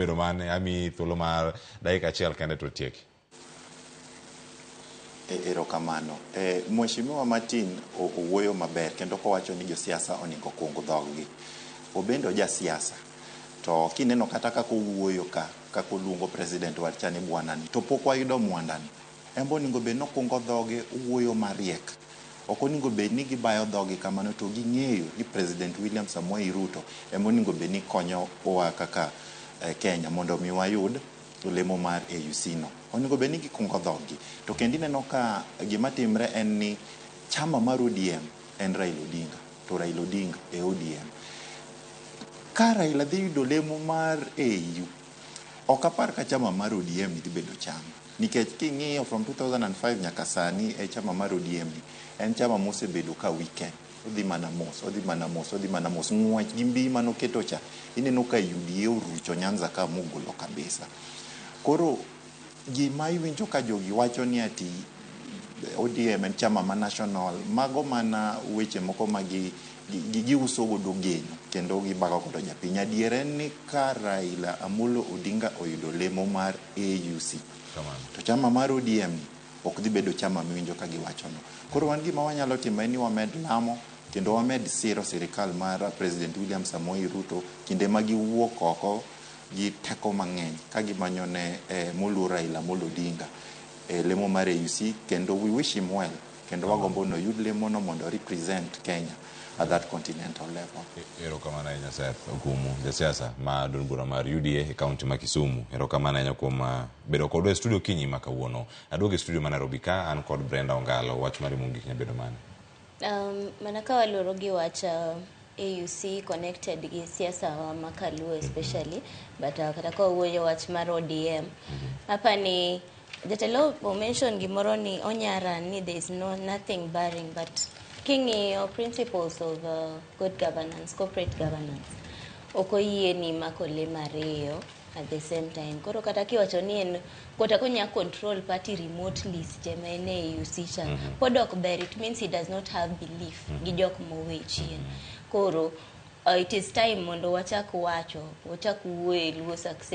Bedo mane amiyi thuolo mar dakika achiel kende to tieki. Erokamano. Mheshimiwa Martin owuoyo maber kendo kowacho ni josiasa onego kung dhoggi. Obende oja siasa. To kineno kata kaka owuoyo ka, kaka oluongo president war cha ni bwana ni, to pok wayudo mwanda ni. En be onego bed ni okungo dhoge, owuoyo mariek. Ok onego bed ni gibayo dhogi kamano to ging'eyo ni President William Samoei Ruto ema onego bed ni konyowa kaka Kenya mondo mi wayud olemo mar AUC no. Onego bed ni gikungo dhoggi. To kendo ineno ka gima timre en ni chama mar ODM en Raila Odinga to Raila Odinga e ODM. Ka Raila dhi yudo olemo mar AU, ok apar ka chama mar ODM ni dhi bedo chama. Nikech king'iyo from 2005 nyaka sani e chama mar ODM ni en chama mosebedo ka weaken. Odhi mana mos, odhi mana mos, odhi mana mos. Ng'wech gi mbi manoketo cha, ineno ka UDA orucho Nyanza ka mogolo kabisa. Koro gima iwinjo ka jogi wacho ni ati ODM en chama ma national, mago mana weche moko ma giuso godo geno kendo gibago godo japiny. Adier en ni ka Raila Amolo Odinga oyudo lemo mar AUC, to chama mar ODM ni ok dhi bedo chama miwinjo ka giwacho no. Koro wan gima wanyalo timo en ni wamed lamo kendo wamed siro sirikal mar President William Samoei Ruto kinde ma giwuok oko gi teko mang'eny ka gimanyo ne moluor Raila Amolo Odinga e lemo mar AUC, kendo we wish him well kendo wagombo ni oyud lemono mondo represent Kenya at that continental level. Erokamano ahinya, Seth Okumu, jasiasa ma duond bura mar UDA e kaunti ma Kisumu. Erokamano ahinya kuom bedo kodwa e studio kinyi ma kawuono. Aduogo e studio ma Nairobi ka an kod Brenda Ongalo. Wach mari mogik nya bedo mane? Mana ka waluoro gi wach AUC connected gi siasa wa ma Kaluo especially, but kata ka wawuoyo wach mar ODM, hapa ni jatelo o mention gimoro ni onyara ni there is no nothing barring, but king'iyo principles of good governance, corporate governance, ok oyie ni mako le mariyo at the same time. Koro kata kiwacho ni en kata konya control party remotely seche ma en e AUC cha, pod ok ber. It means he does not have belief gi jok mowe chien. Koro it is time mondo wachak wacho, wachak wuoyo e Luo success.